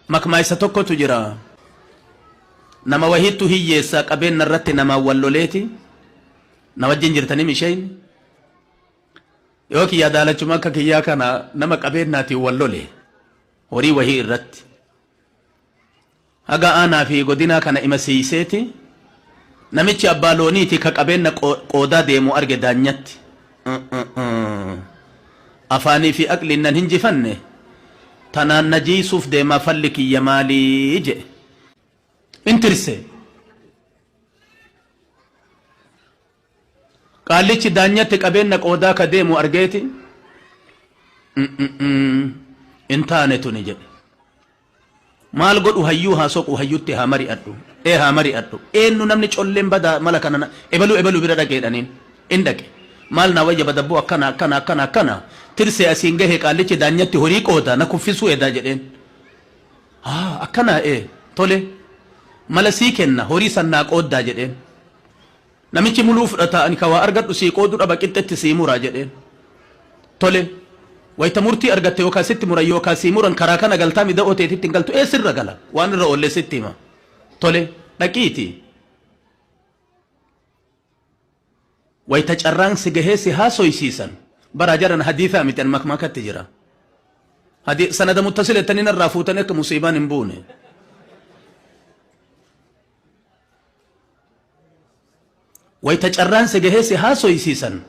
Makmaaysa tokkotu jira. Nama wahiittu hiyyeessa qabeenna irratti namaan wal loleeti. Na wajjin jirtanii misheen? Yoo kiyyaa daalachuma akka kiyyaa kana nama qabeennaatiin wal lole horii wahii irratti. Haga aanaa fi godinaa kana ima siiyseeti namichi abbaa looniiti ka qabeenna qoodaa deemu arge daanyatti. Afaanii fi aqliin nan hinjifanne tanaan na jiiysuuf deemaa falli kiyya maalii je'e. In tirse. Qaallichi daanyatti qabeenna qoodaa ka deemu argeeti in taane tuni jedhe. Maal godhu hayyuu haa soqu hayyutti haa mari'adhu. Ee haa mari'adhu. Eennu namni colleen badaa mala kana ebaluu ebaluu bira dhaqe jedhaniin. In dhaqe. Maal naa wayya badabboo akkana akkana akkana akkana tirsee asiin gahe qaallichi daanyatti horii qooda na kuffisuu edaa jedheen. Haa akkanaa ee tole mala sii kenna horii san naa qooddaa jedheen. Namichi muluu fudhata ani ka waa argadhu sii qoodu dhaba qixxetti sii mura jedheen. Tole wayta murtii argatte yookaa sitti muran yookaa sii muran karaa kana galtaa mi da'oo teetitti hin galtu ee sirra gala waan irra oolle sitti hima. Tole dhaqiiti wayta carraan si gahee si haasoysiisan baraa jaran hadiisaa miti an makmaakatti jira. Hadi sanada muttasil jettanii narraa fuutanii akka musiibaan hin buune. Wayta carraan si gahee si haasoysiisan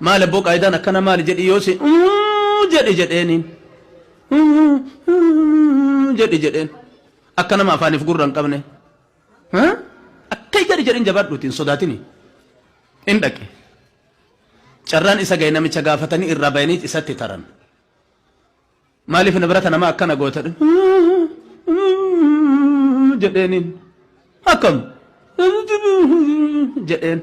maali abboo qaayidaan akkana maali jedhi yoo si jedhi jedheeniin jedhi jedheen akka nama afaaniif gurra hin qabne akka jedhi jedhin jabaadhuuti hin sodaatini in dhaqe carraan isa gahe namicha gaafatanii irraa bayanii isatti taran Maaliif nabrata namaa akkana goota jedheeniin. Akkam jedheen.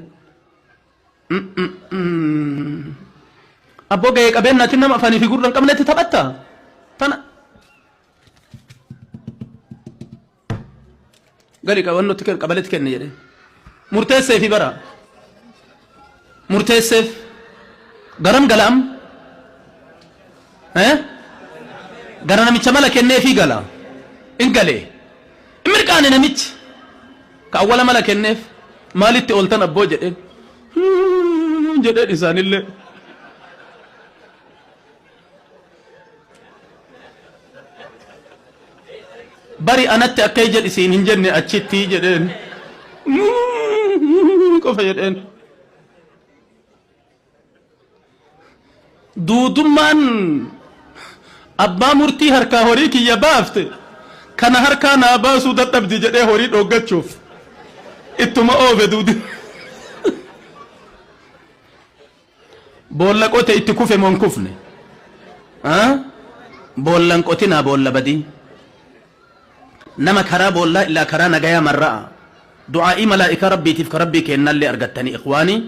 Abboo gahee qabeennaatiin nama afaanii fi gurra hin qabnetti taphatta. Tana. Gali qabannootti kennu qabaletti kenni jedheen. Murteesseefi bara. Murteesseef. Garam gala amma? Eh? Gara namicha mala kenneefii gala. In galee. In mirqaane namichi. Ka awwala mala kenneef. Maalitti ooltan abboo jedheen. Jedheen isaanillee. Bari anatti akkay jedhi siin hin jenne achitti jedheen. Qofa jedheen. Duudummaan abbaa murtii harkaa horii kiyya baafte kana harkaa naa baasuu dadhabdi jedhee horii dhooggachuuf ittuma oofe duudi. Boolla qote itti kufe moo hin kufne? Boolla hin qotinaa boolla badii. Nama karaa boollaa illaa karaa nagayaa marra'a. Du'aa'ii malaa'ikaa Rabbiitiif ka Rabbii keennaallee argattanii ikhwaanii.